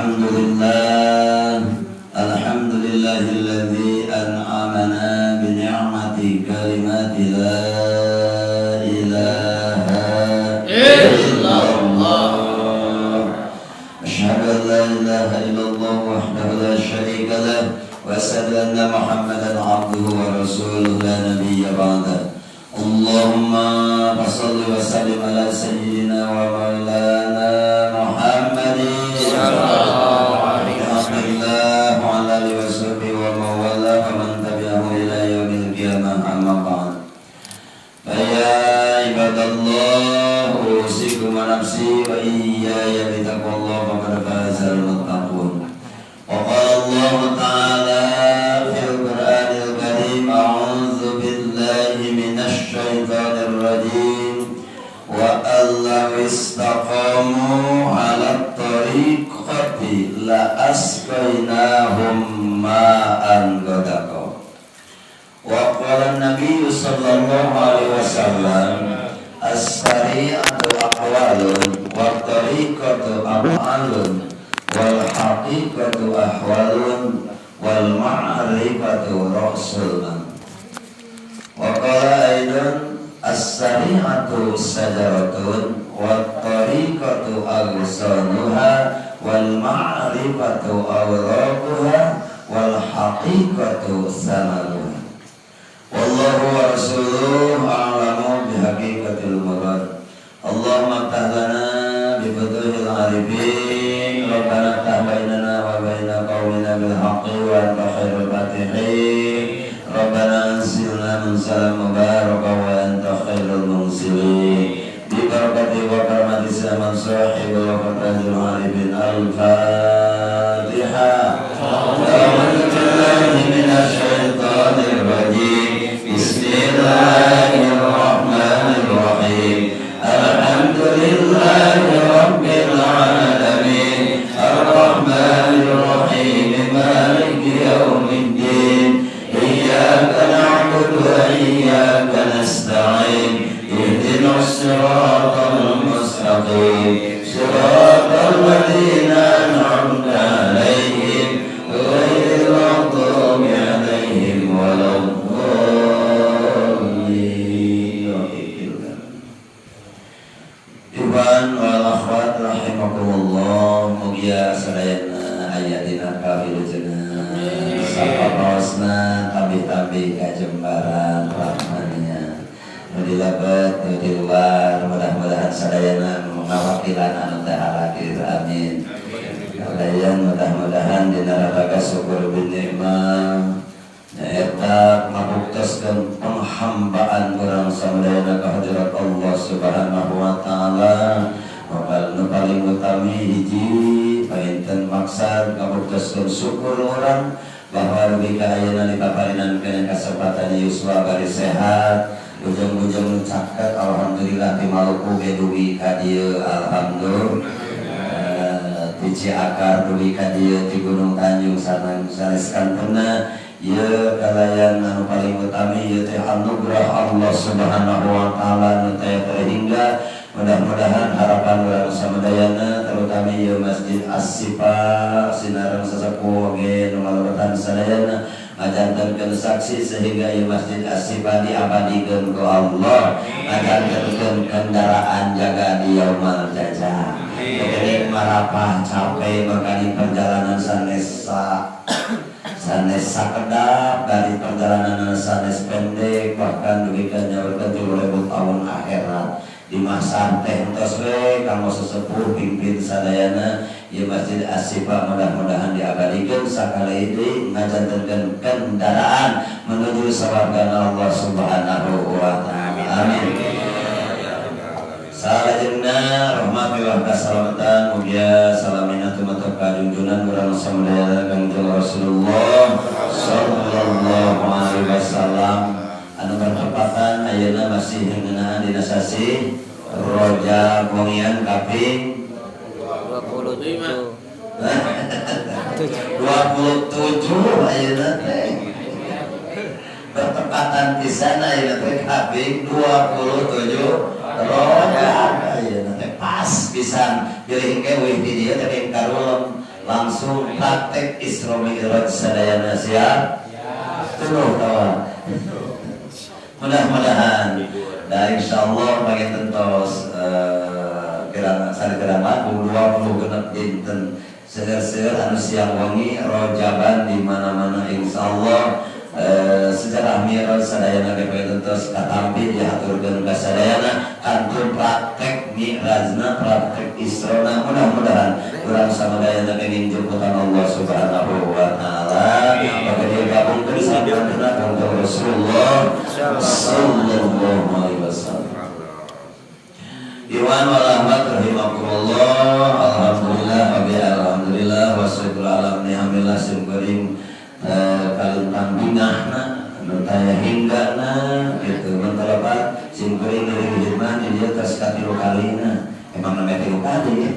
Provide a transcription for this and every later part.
Alhamdulillah, alhamdulillahilladzi an'amana bi ni'mati kalimati la ilaha illallah. Asyhadu an la ilaha illallah wahdahu la syarika lah wa asyhadu anna Muhammadan abduhu wa rasuluhu la nabiyya ba'da. Allahumma salli wa sallim ala sayyidina wa maulana Muhammadin sallallahu alaihi wasallam wa ala alihi wa sahbihi wa man wala wa man tabi'ahu ila yaumil qiyamah, amma ba'd. Ya ibadallah, usikum wa nafsi wa iyaya bi taqwallah, faqad fazal muttaqun. Wa qala Allah ta'ala fil Qur'anil Karim, a'udzu billahi minasy syaithanir rajim, wa allahu istaqamu 'ala tariqati la asqainahum ma'an ghadaqa. Wa qala an-nabiy sallallahu alaihi wasallam, as-syari'atu aqwalun wa tariqatu af'alun wal haqiqatu ahwalun wal ma'rifatu ra'sul mal. Wa qala aidan, as-syari'atu sajaratun wa tariqatu aghsanuha wal ma'rifatu awraquha wal haqiqatu samaruha. Wallahu wa rasuluhu a'lamu bihaqiqatil murad. Allahumma ftah lana bi futuhil arifin, rabbana ftah bainana wa baina qaumina bil haqqi wa anta khairul fatihin. Rabbana anzilna munzalan mubaraka wa anta khairul munzilin. Bi barakati wa karamati zaman sahibul wa fatahil arifin. Al-Fatihah. A'udzu billahi minasyaitonir rajim. Bismillahirrahmanirrahim. Alhamdulillahi rabbil alamin, arrahmanir rahim, maliki yaumiddin. Iyyaka na'budu wa iyyaka nasta'in. Ihdinas siratal mustaqim, siratal ladzina an'amta 'alaihim ghairil maghdubi 'alaihim waladdallin. Ikhwan wal akhwat rahimakumullah, mugia sadayana aya dina kawilujengan, sapapaosna tabi-tabi kajembaran rahmannya, nu di lebet nu di luar, mudah-mudahan sadayana ngawakilan anu teh hadir, amin. Kalayan mudah-mudahan dina raraga syukur bin nikmah nyaeta ngabuktoskeun penghambaan urang samudayana ka hadirat Allah Subhanahu wa taala. Maka nu paling utami hiji painten maksad ngabuktoskeun syukur urang bahwa dugi ka ayeuna dipaparinan kana kasempatan yuswa bari sehat, ujung-ujung nu caket, alhamdulillah ti Maluku ge dugi ka dieu, alhamdulillah ti Ciakar dugi ka dieu, ti Gunung Tanjung sareng sanes kantena ieu. Kalayan anu paling utami ieu teh anugerah Allah Subhanahu wa taala nu teu terhingga. Mudah-mudahan harapan urang samadayana, terutama ieu Masjid As-Sifa sinareng sesepuh oge nu ngalebetan sadayana, ngajantenkeun saksi sehingga ieu Masjid As-Sifa diabadikeun ku Allah, ngajantenkeun kendaraan jaga di yaumal jaza. Jadi marapah capek berkali perjalanan sanesa sanes sakedap dari perjalanan sanes pendek, bahkan dugi ka nyaurkeun 3000 tahun akhirat di masa teh entos we kanggo sesepuh pimpin sadayana. Ieu Masjid As-Sifa mudah-mudahan diabadikeun sakali deui ngajantenkeun kendaraan menuju sawargana Allah Subhanahu wa taala, amin. Salajengna rahmat wa kasalamatan mugia salamina tumatep ka junjunan urang samudayana Kangjeng Rasulullah sallallahu alaihi wasallam anu bertepatan ayeuna masih ngeunaan dina sasi Rajab wengian kaping 27. 27 ayeuna teh, bertepatan pisan ayeuna teh kaping 27 Rajab ayeuna teh, pas pisan bilih engke euy di dieu teh karulem. Langsung praktek Isra Mi'raj sadayana siap. Tuh tawa. Mudah-mudahan dan insyaallah bagi tentos kirang sareng lagu 26 dinten seueur-seueur anu siang wengi rojaban di mana-mana insyaallah sejarah Mi'raj sadayana ge tentos katampi dihaturkeun ka sadayana kantun praktek Mi'rajna praktek Israna mudah-mudahan urang samadayana kenging jemputan Allah Subhanahu wa taala maka dia gabungkeun sadayana untuk Rasulullah sallallahu alaihi wasallam. Iwan wal ahmad rahimakumullah. Alhamdulillah wa bi alhamdulillah wa syukur alam ni'amillah sim kuring kalintang bingahna anu taya hinggana gitu mun telepat sim kuring dari hidmah di dieu tos katilu kalina emang namanya tilu kali.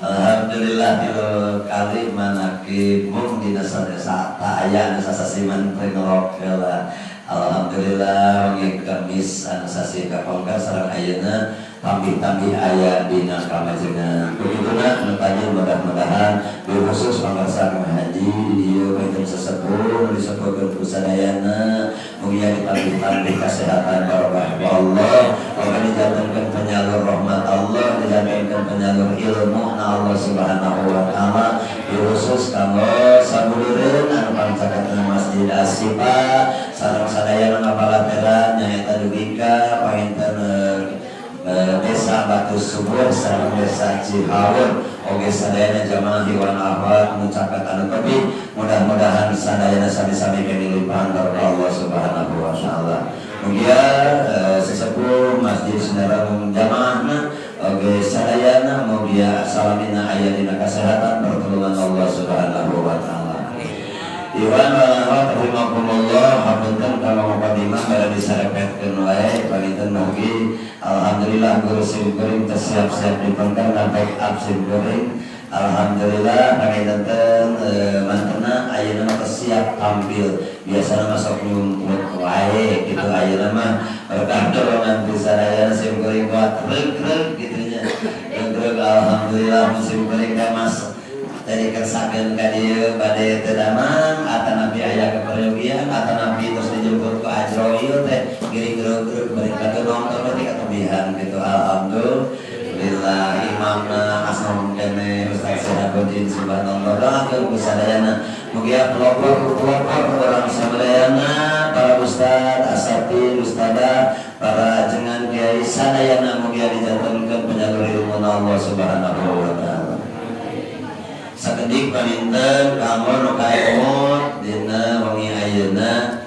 Alhamdulillah tilu kali manakib mung dina sadasa aya anu sasasiman teh ngelok heula. Alhamdulillah wengi Kamis anu sasih kapongkar sareng ayeuna tambih-tambih aya dina kamajengan. Begituna nu tanya mudah-mudahan khusus pangarsa haji di dieu panginten sesepuh nu disepuhkeun ku sadayana mugia ditambih-tambih kesehatan barokah Allah, moga dijantenkeun penyalur rahmat Allah, dijantenkeun penyalur ilmu na Allah Subhanahu wa taala. Khusus kanggo sabudureun anu pangcakatna Masjid As-Sifa sareng sadayana ngapalateran nyaeta dugi ka panginten Desa Batu Subur sareng Desa Cihaur oge sadayana jamaah Iwan Ahwat nu caket anu tebih mudah-mudahan sadayana sami-sami kalimpahan barokah Allah Subhanahu wa taala. Mugia sesepuh Masjid Sinarang jamaahna oge sadayana mugia salamina aya dina kasehatan pertolongan Allah Subhanahu wa taala. Iwan wal ahwat rahimakumullah hapunten kanggo mukadimah bade disarepetkeun wae panginten mugi alhamdulillah guru sim kuring teh siap-siap dipengker dan back up sim kuring. Alhamdulillah panginten mantena ayeuna mah siap tampil biasana mah sok nyumput wae gitu ayeuna mah berkah dorongan ti sadayana sim kuring kuat reug-reug kitu nya. Reug-reug alhamdulillah sim kuring teh mas dari kersakeun ka dieu bade teu damang atanapi aya keperyogian atanapi terus dijemput ku Ajroil teh giring reug-reug bari katuh nonton teh katebihan gitu. Alhamdulillah imamna asam kene Ustaz Sehabudin subhanallah doakeun ku sadayana mugia pelopor-pelopor urang sadayana para ustaz, asatid, ustadzah, para ajengan kiai sadayana mugia dijantenkeun penyalur ilmu Allah Subhanahu wa taala. Sakedik paninten kanggo nu kaemut dina wengi ayeuna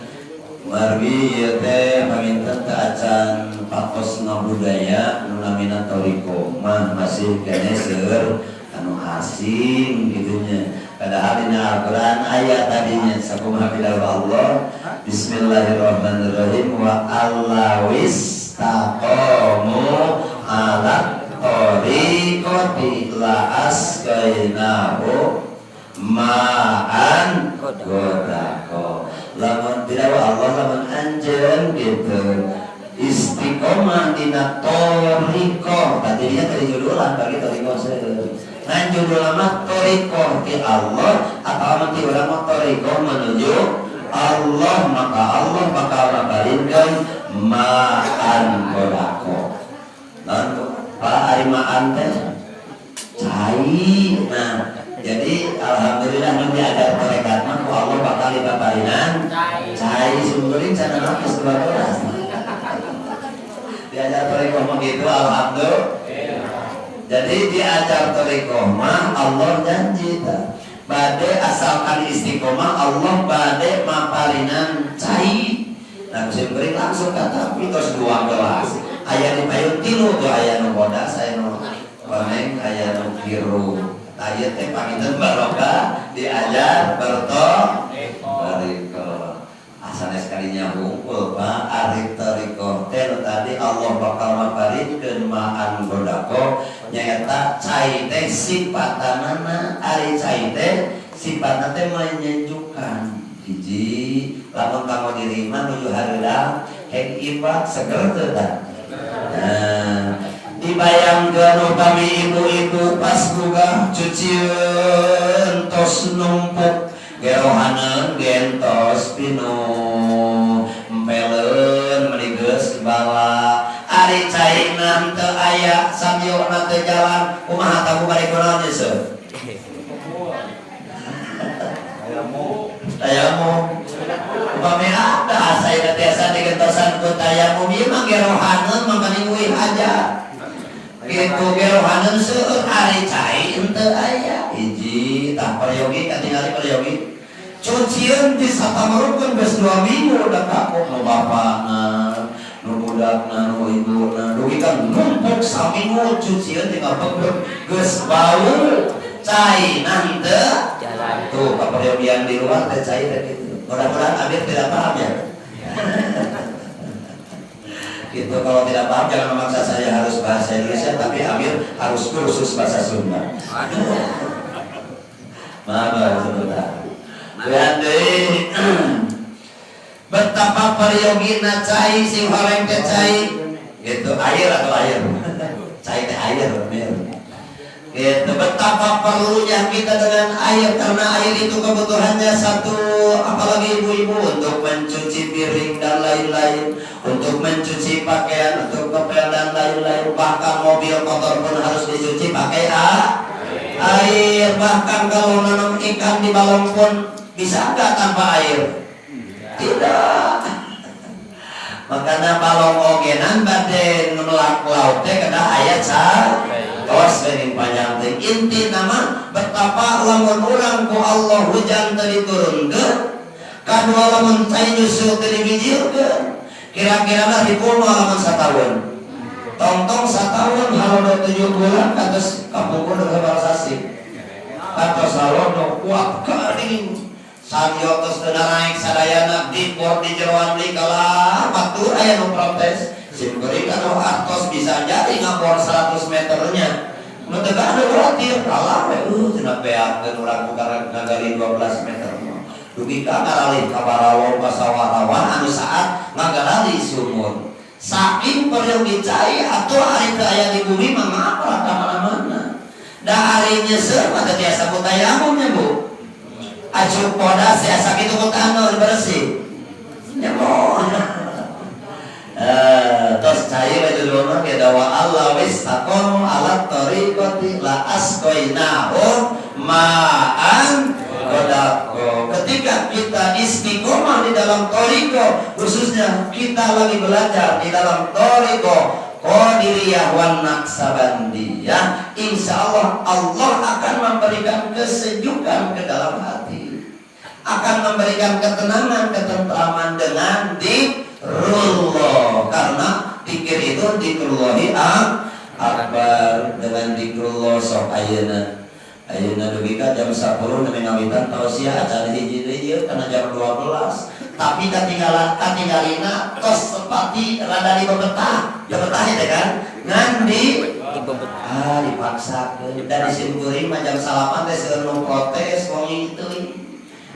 margi ieu teh paninten teu acan pakosna budaya nu namina toriko mah masih keneh seueur anu asing kitu nya. Padahal dina Al-Qur'an aya tadinya sakumaha pidawuh Allah Bismillahirrahmanirrahim wa allawis taqamu ala tariqati la askainahu ma'an godako. Lamun tidak Allah lamun anjeun gitu istiqomah dina thariqah tadinya tadi judulan bagi thariqah seueur ngan judulna mah thariqah ti Allah atawa ti urang mah thariqah menuju Allah maka Allah bakal ngabarinkeun ma'an godako. Lamun Pak ari ma'an teh cai. Nah, jadi alhamdulillah nu diajar tarekat mah ku Allah bakal dibaparinan cai sumberin cenah geus 12. Diajar tarekat mah gitu alhamdulillah. Jadi diajar tarekat mah Allah janji tah. Bade asalkan istiqomah Allah bade maparinan cai. Nah, sumberin langsung kata tos 2 gelas. Aya di payun tilu tuh aya nu bodas, aya nu koneng, aya nu biru. Aya teh panginten barokah diajar berto bariko. Asana sekalinya hungkul Pak ari tariko teh nu tadi Allah bakal maparikeun ma'an godako nyaeta cai teh sipatanana ari cai teh sifatna teh menyejukkan. Hiji lamun kanggo diri mah nuju hareudang hek ibak seger teu tah. Nah, Dibayangkeun upami ibu-ibu pas gugah cucieun tos numpuk gerohaneun gentos pinuh empeleun meuni geus bala ari caina teu aya samyona teu jalan kumaha tabu bari kunaon ieu tayamum upami ada saya tiasa digentosan ku tayamum ieu mah gerohaneun mah mani uih aja gitu gerohaneun seueur ari cai henteu aya hiji tah peryogi katingali peryogi cucieun di satamerukeun geus 2 minggu da kapok nu bapana nu budakna nu ibuna dugi ka numpuk saminggu cucieun di ngapegkeun geus bau cai henteu jalan. Tuh kaperyogian di luar teh cai teh gitu. Mudah-mudahan Amir tidak paham ya. Gitu kalau tidak paham jangan memaksa saya harus bahasa Indonesia, tapi Amir harus kursus bahasa Sunda. Maaf sebentar. Deui betapa peryogina cai sing horeng teh cai gitu air atau air. Cai teh air Amir. Gitu, betapa perlunya kita dengan air karena air itu kebutuhannya satu, apalagi ibu-ibu untuk mencuci piring dan lain-lain, untuk mencuci pakaian, untuk ngepel dan lain-lain, bahkan mobil kotor pun harus dicuci pakai air. Bahkan kalau nanam ikan di balong pun bisa nggak tanpa air? Tidak. Makanya balong ogenan bade melak laut teh kedah aya cai. Tos geuning panjang teh inti nama betapa lamun urang ku Allah hujan teu diturunkeun kadua lamun cai nyusul teu dibijilkeun kira-kira mah dikumaha lamun sataun tongtong sataun halodo 7 bulan katos kapungkur sabaraha sasih katos halodo kuat keuning samyo tos teu naik sadayana dipor di jeroan deui kalah batur aya nu protes simkuring anu artos bisa jadi ngabor 100 meternya nu teu gaduh khawatir kalah we cenah beakeun urang bukan ngagali 12 meter dugi ka ngaralih ka barawong ka sawah-rawan anu saat ngagali sumur saking peryogi cai atuh ari teu aya di bumi mah ngaprak ka mana-mana da ari nyeuseuh mah teu tiasa ku tayamum nya Bu acuk podas tiasa kitu ku tanur bersih nya moal. Tos cai judulna ge dawa Allah wistaqamu ala tariqati la asqainahum ma'an qadaqo. Ketika kita istiqomah di dalam thariqah, khususnya kita lagi belajar di dalam thariqah Qadiriyah wan Naqsabandiyah, insya Allah Allah akan memberikan kesejukan ke dalam hati, akan memberikan ketenangan, ketentraman dengan dikrullah. Karena dikir itu dikrullahi akbar. Dengan dikrullah sok ayeuna ayeuna dugi ka jam 10 nembe ngawitan tausiah acan hiji deui ieu kana jam 12 tapi katinggalan katinggalina tos sepati rada dibebetah bebetah teh kan ngan di dipaksakeun dari simkuring mah jam 9 teh seueur nu protes wong teuing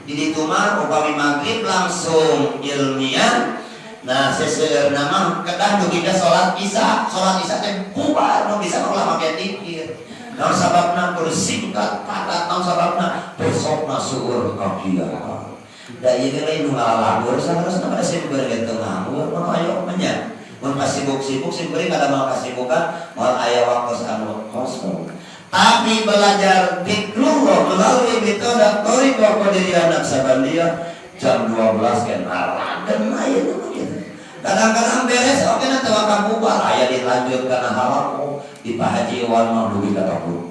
di ditu mah upami magrib langsung ilmiah. Nah, seseueur nama kedah dugi ka salat isya teh bubar nu bisa ulah make dikir. Naon sababna kudu singkat padat, naon sababna besokna seueur kagiatan. Da ieu ge lain nu ngalagur saharosna pada simkuring ge teu nganggur mah ayo mah nya. Mun pas sibuk-sibuk simkuring kada moal kasibukan, moal aya waktu anu kosong. Tapi belajar dikrullah melalui metode thariqah Qadiriyah Naqsabandiyah jam 12 kan ngaladen ayeuna mah gitu. Kadang-kadang beres oke na teu bakal bubar aya dilanjut kana halaku di Pak Haji Iwan mah dugi ka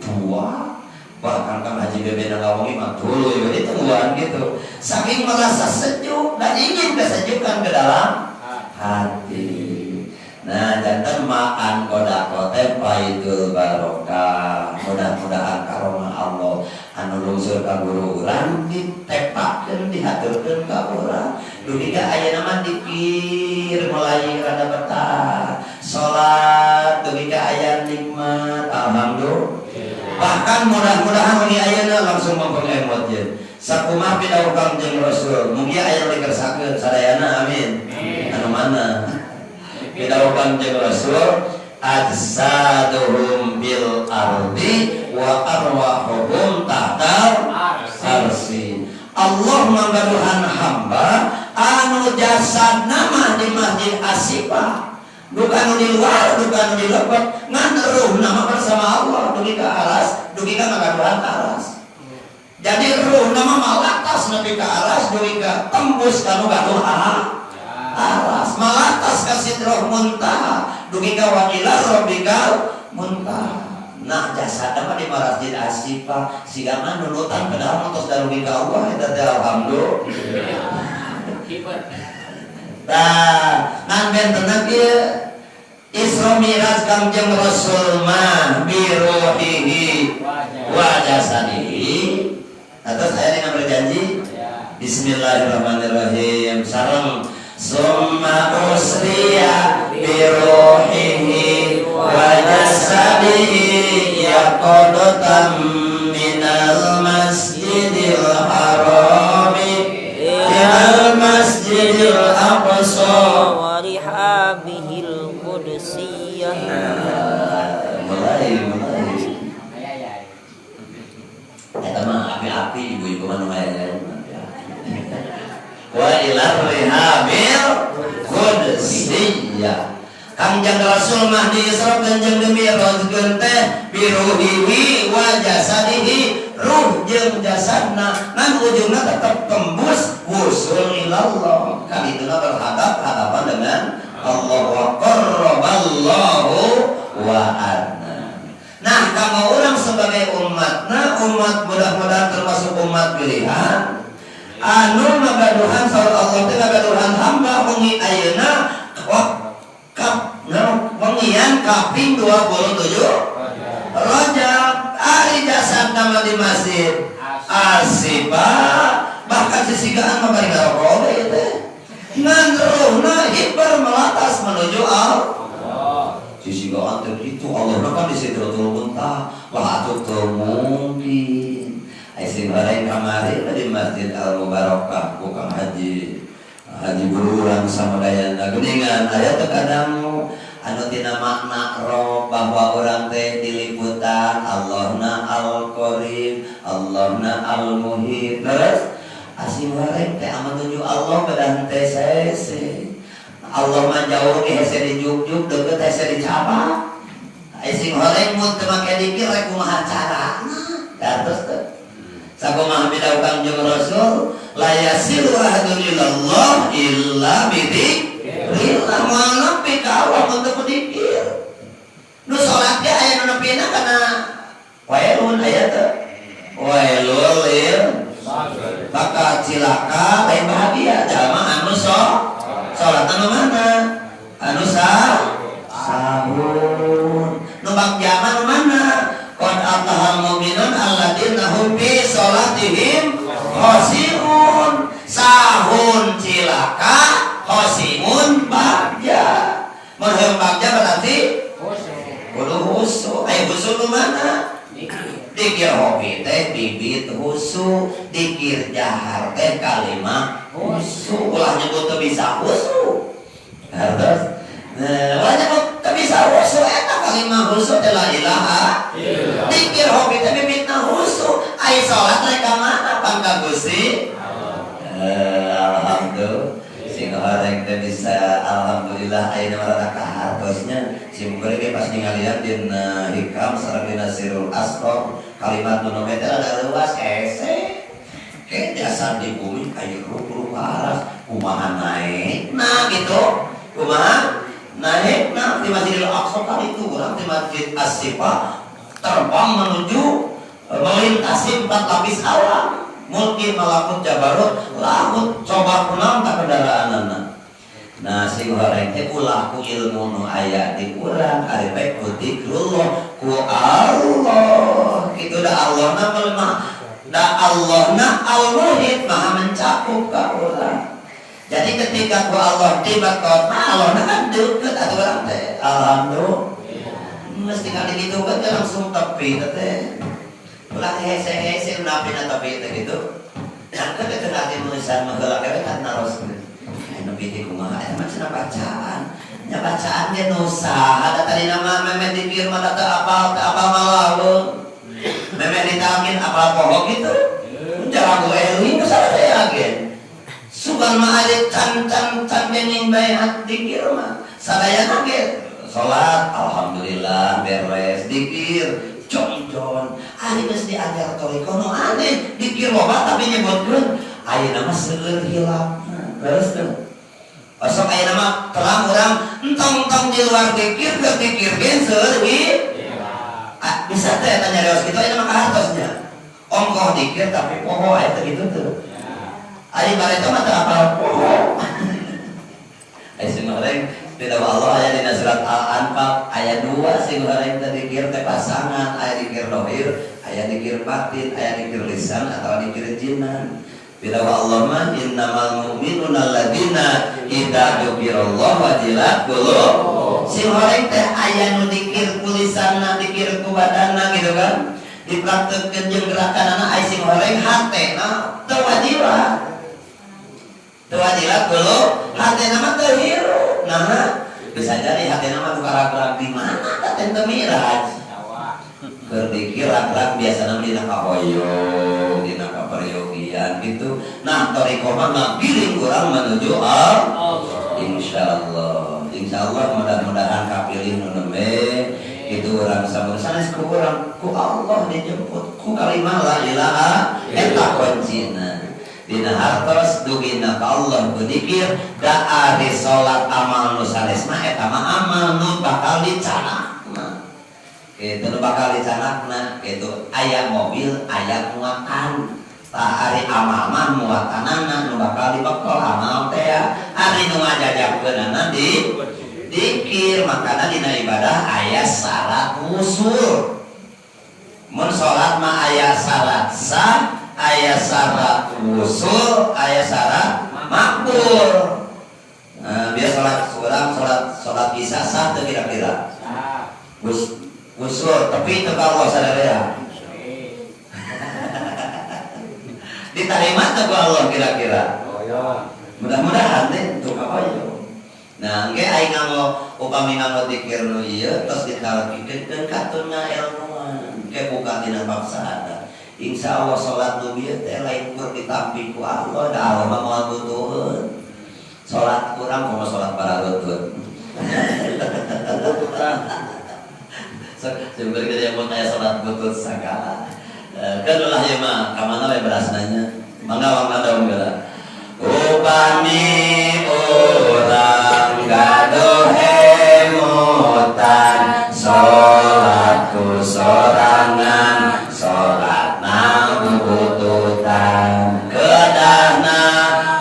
dua bahkan Kang Haji Bebe ngawengi mah tuluy we ditungguan gitu saking merasa sejuk dan ingin kesejukan ke dalam hati. Nah janten ma'an qodaqo teh faidul barokah mudah-mudahan karomah Allah anu lungsur ka guru urang ditepakeun dihaturkeun ka urang dugi ka ayeuna mah dikir mulai rada betah salat dugi ka aya nikmat alhamdulillah. Bahkan mudah-mudahan wengi ayeuna langsung mempengemot jeung sakumaha pidawuh Kangjeng Rasul mugi aya nu dikersakeun sadayana amin. Anu mana pidawuh Kangjeng Rasul Ajsaduhum bil ardi wa arwahuhum tahtal arsi. Allah manggaduhan hamba anu jasadna mah di Masjid As-Sifah, bukan anu di luar, bukan anu di lebet, ngan ruhna mah bersama Allah dugi ka aras, dugi ka ngagaduhan aras. Jadi ruhna mah malatas nepi ka aras, dugi ka tembus ka nu gaduh aras, malatas ka sidrah muntaha, dugi ka wa ila rabbikal muntaha. Nah jasadna mah di Masjid As-Sifah siga mah nunutan padahal mah tos darugi ka Allah eta teh, alhamdulillah. Nah, ngan bentena kieu, Isra Mi'raj Kangjeng Rasul mah biruhihi wa jasadihi. Atau saya dengan berjanji Bismillahirrahmanirrahim sareng summa usriya biruhihi wa jasadihi yaqadatan minal masjidil harami ilal masjidil aqsa wa rihabihil qudsiyah. Mulai mulai eta mah api-api, ibu-ibu mah nu aya wa ila rihabil qudsiyah. Kangjeng Rasul mah di Isra jeung di Mi'rajkeun teh biruhihi wa jasadihi, ruh jeung jasadna, ngan ujungna tetep tembus wusul ilallah, kan itulah berhadap hadapan dengan Allah wa qarraballahu wa adna. Nah, kalau orang sebagai umatna, umat mudah-mudahan termasuk umat pilihan anu ngagaduhan saur Allah teh ngagaduhan hamba wengi ayeuna kap no, wengian kaping 27 Rajab, ari jasad nama di Masjid As-Sifah, bahkan sisigaan mah bari ngarokok oge ieu teh, ngan ruhna hiper melatas menuju Allah. Sisigaan teh kitu, Allah kan di Sidratul Muntaha lah atuh, teu mungkin. Ai sing bareng kamari di Masjid Al Mubarakah ku Kang Haji Haji Buruan sama dayana geuningan aya teh kadang anu tina makna roh bahwa orang teh diliputan Allahna Al-Qarib, Allahna Al-Muhit. Terus asing wareng teh aman tuju Allah badan teh saese. Allah mah jauh ge hese dijuk-juk, deukeut hese dicabak. Asing horeng mun teu make dikir rek kumaha carana? Terus teh. Sakumaha bidau Kangjeng Rasul la yasilu ahadun ilallah illa bidzikrillah, moal nepi ka Allah mun teu dikir. Nu salat ge aya nu nepina kana wailun, aya teu? Wailul lil bakal cilaka, lain bahagia jalma anu so salat anu mana? Anu sahun. Nu bagja mah nu mana? Qad aflahal mu'minun alladzina hum fi sholatihim khashi'un. Sahun cilaka, khashi'un bagja. Mun hoyong bagja berarti kudu khusyuk. Aya khusyuk nu mana? Dikir hobi teh bibit khusyuk, dikir jahar teh kalimah khusyuk. Ulah nyebut teu bisa khusyuk. Hartos. Nah, ulah nyebut teu bisa khusyuk, eta kalimah khusyuk teh la ilaha. Dikir hobi teh bibitna khusyuk. Ai salat rek ka mana pang ka Gusti? Alhamdulillah. Sing horeng teh bisa, alhamdulillah ayeuna mah rada kahartosnya. Sim kuring ge pas ningalian dina Hikam sareng dina Sirrul Asror kalimat nu teh rada leuwas hese. Ke jasad di bumi aya ruh aras kumaha naik nah gitu, kumaha naik nah di Masjidil Aqsa kali itu urang di Masjid As-Sifah terbang menuju melintasi empat lapis alam, mulki, malakut, jabarut, lahut, coba kunaon tak kendaraanana. Nah, sing horeng teh ulah ku ilmu nu aya di urang, ari bae ku dzikrullah, ku Allah kitu, da Allah na melemah, da Allah na al-muhit, maha mencakup ka urang. Jadi ketika ku Allah dibetot mah Allah na kan deukeut atuh urang teh, alhamdulillah mesti kali gitu kan langsung tepi teh, ulah hese-hese napina tepi teh gitu. Dan kan itu nanti tulisan mah heula kewe kan naros nepi teh kumaha eta mah cenah bacaan. Nya bacaan ge nu saha da tadi nama memet dikir mah teu apal malaweung. Memet ditalkin apal poho kitu. Jarago eling sadaya ge. Sugan mah ari can geuning baiat dikir mah. Sadayana ge salat alhamdulillah beres dikir jongjon. Ari geus diajar thoriqoh nu aneh dikir loba tapi nyebutkeun ayeuna mah seueur hilapna. Beres teu? Osok ayeuna mah terang urang entong-entong di luar dikir ke dikir gen seueur bisa teh eta nyarios kitu ayeuna mah kahartosnya. Ongkoh dikir tapi poho aya teh kitu teu. Ari bareto mah teu apal poho. Aya sing goreng dina Allah aya dina surat Al-Anfal aya 2 sing goreng teh dikir teh pasangan, aya dikir dohir, aya dikir batin, aya dikir lisan atau dikir jinan. Bila Allah mah innamal mu'minuna alladzina idza dzukirallahu wajilat qulubuhum. Sing horeng teh aya nu dikir ku lisanna, dikir ku badanna gitu kan. Dipraktekkeun jeung gerakanana aya sing horeng hatena teu wajilat. Teu wajilat qulub, hatena mah teu hirup. Nah, bisa jadi hatena mah buka rag-rag di mana teh teu miraj. Keur dikir rag-rag biasana dina kahoyong, dina kaperyogian gitu. Nah, thoriqoh mah ngagiring urang menuju Allah. Insyaallah. Insyaallah mudah-mudahan kapilih nu nembe kitu urang sampun sanes ku urang ku Allah dijemput ku kalimah la ilaha eta kuncina. Dina hartos dugina ka Allah ku dikir da ari salat amal nu sanes mah eta mah amal nu bakal dicanakna. Gitu nu bakal dicanakna gitu aya mobil aya muatan. Tah ari amal mah muatanana nu bakal dibekal amal teh ari nu ngajajakkeunana di dikir makana dina ibadah aya syarat wusul. Mun salat mah aya syarat sah, aya syarat wusul, aya syarat makbul. Nah, biar salat urang salat isya sah teu kira-kira? Sah. Wusul tapi teu ka Allah sadaya. Diterima teu ku Allah kira-kira? Mudah-mudahan teh teu kahoyong. Nah, engke aing nganggo upami nganggo dikir nu ieu tos ditalkikeun katun ngaelmuan. Engke buka dina bab sahadat. Insyaallah salat nu bieu teh lain kur ditampi ku Allah, da Allah mah moal butuheun. Salat kurang komo salat pararutut. Sumber kita yang mau kaya salat butut sagala. Kan ulah ieu mah ka mana we berasnanya. Mangga wangna daun geura. Upami urang gaduh hemutan salat ku sorangan salatna bubututan kedahna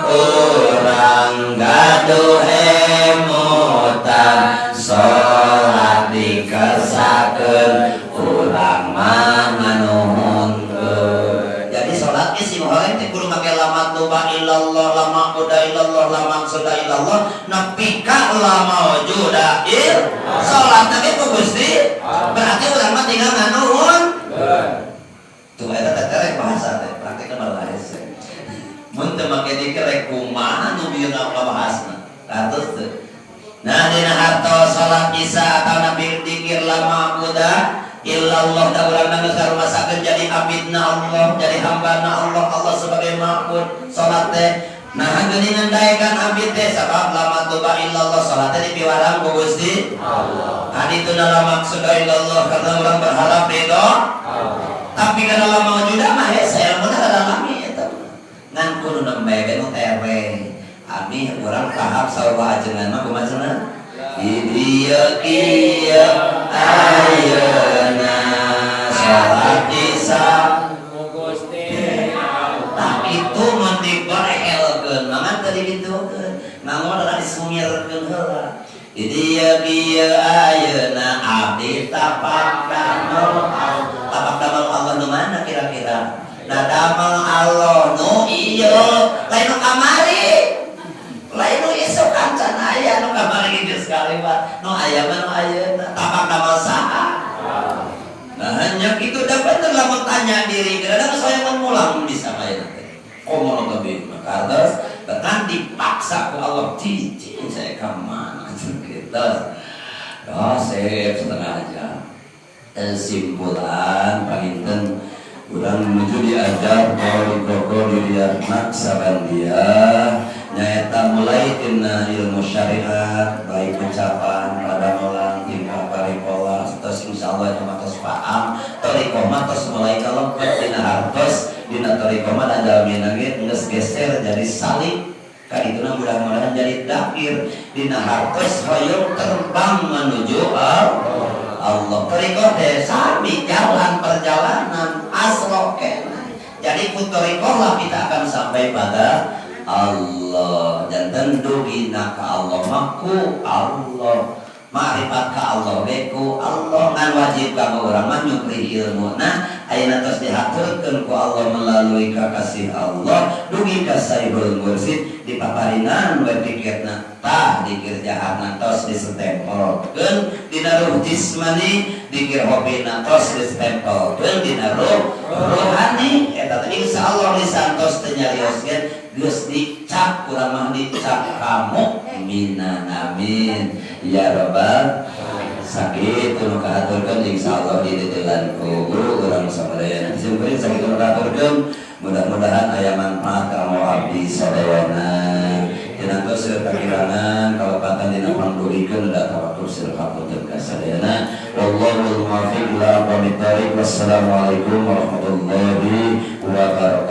urang gaduh hemutan salat dikersakeun urang mah nganuhunkeun. Jadi salat ge sing horeng teh kudu make lama tuba illallah, lama uda illallah, lama suda illallah, nepi ka lama wujuda il salat teh ku Gusti. Berarti urang mah tinggal nganuhun. Tuh eta teh terek bahasa teh praktekna mah hese. Mun teu make dikir rek kumaha nu bieu ngabahasna. Katos teu. Nah dina hartos salat isya atau nabi dikir lama uda illallah da urang geus karumasakeun jadi abidna Allah, jadi hambana Allah, Allah sebagai ma'bud salat teh. Nah geuningan daekan abid teh sabab lama tuba illallah salat teh dipiwarang ku Gusti Allah. Hadi itu dalam maksud illallah karena orang berharap ridho Allah. Tapi kana lama wujuda mah hese ilmuna kada lami eta. Ngan kudu nembe ge nu tereh. Abi urang tahap sarua ajengan mah kumaha cenah? Di dieu kieu ayeuna salat isya Gusti Allah. Tah kitu mun dibarehelkeun, mangan teu dikitukeun, nganggo rada disumirkeun heula. Di dieu kieu ayeuna abdi tapak damel Allah. Tapak damel Allah nu mana kira-kira? Nah damel Allah nu ieu, lain nu kamari. Lain nu isuk kancan aya nu kamari geus kaliwat. Nu aya mah nu ayeuna, tapak damel saha? Nah hanya itu dapat lamun tanya diri, kadang saya mulang bisa aya teh. Komo nu teu maka atas bahkan dipaksa ku Allah cicing saya ka mana gitu. Terus sip setengah jam. Kesimpulan panginten urang menuju diajar thoriqoh Qodiriyah Naqsabandiyah nyaeta mulai tina ilmu syariat baik ucapan padamelan tingkah paripola terus insyaallah nya mah tos paham thoriqoh mah tos mulai kalempet dina hartos dina thoriqoh mah da jalmina ge geus geser jadi salik ka dituna mudah-mudahan jadi dakir dina hartos hoyong terbang menuju Allah. Thoriqoh teh sami jalan perjalanan asro kena. Jadi ku thoriqoh lah kita akan sampai pada Allah. Janten dugina ka Allah mah ku Allah, ma'rifat ka Allah ge ku Allah. Ngan wajib kanggo urang mah nyukri ilmu. Nah, ayeuna tos dihaturkeun ku Allah melalui kakasih Allah dugi ka Saibul Mursid dipaparinan we pikirna tah dikir jahatna tos disetempelkeun dina ruh jismani, dikir hobina tos disetempelkeun dina ruh rohani. Eta teh insyaallah lisan tos teu nyarioskeun geus dicap urang mah dicap kamukminan. Amin ya rabbal. Sakitu nu kahaturkeun, insyaallah didedelan ku guru urang sadayana. Simkuring sakitu nu kahaturkeun, mudah-mudahan aya manfaat kanggo abdi sadayana. Dinantos seueur kakirangan kalepatan dina pangdugikeun da tawakur seueur hapunten ka sadayana. Wallahul muwaffiq ila aqwamit thoriq. Wassalamualaikum warahmatullahi wabarakatuh.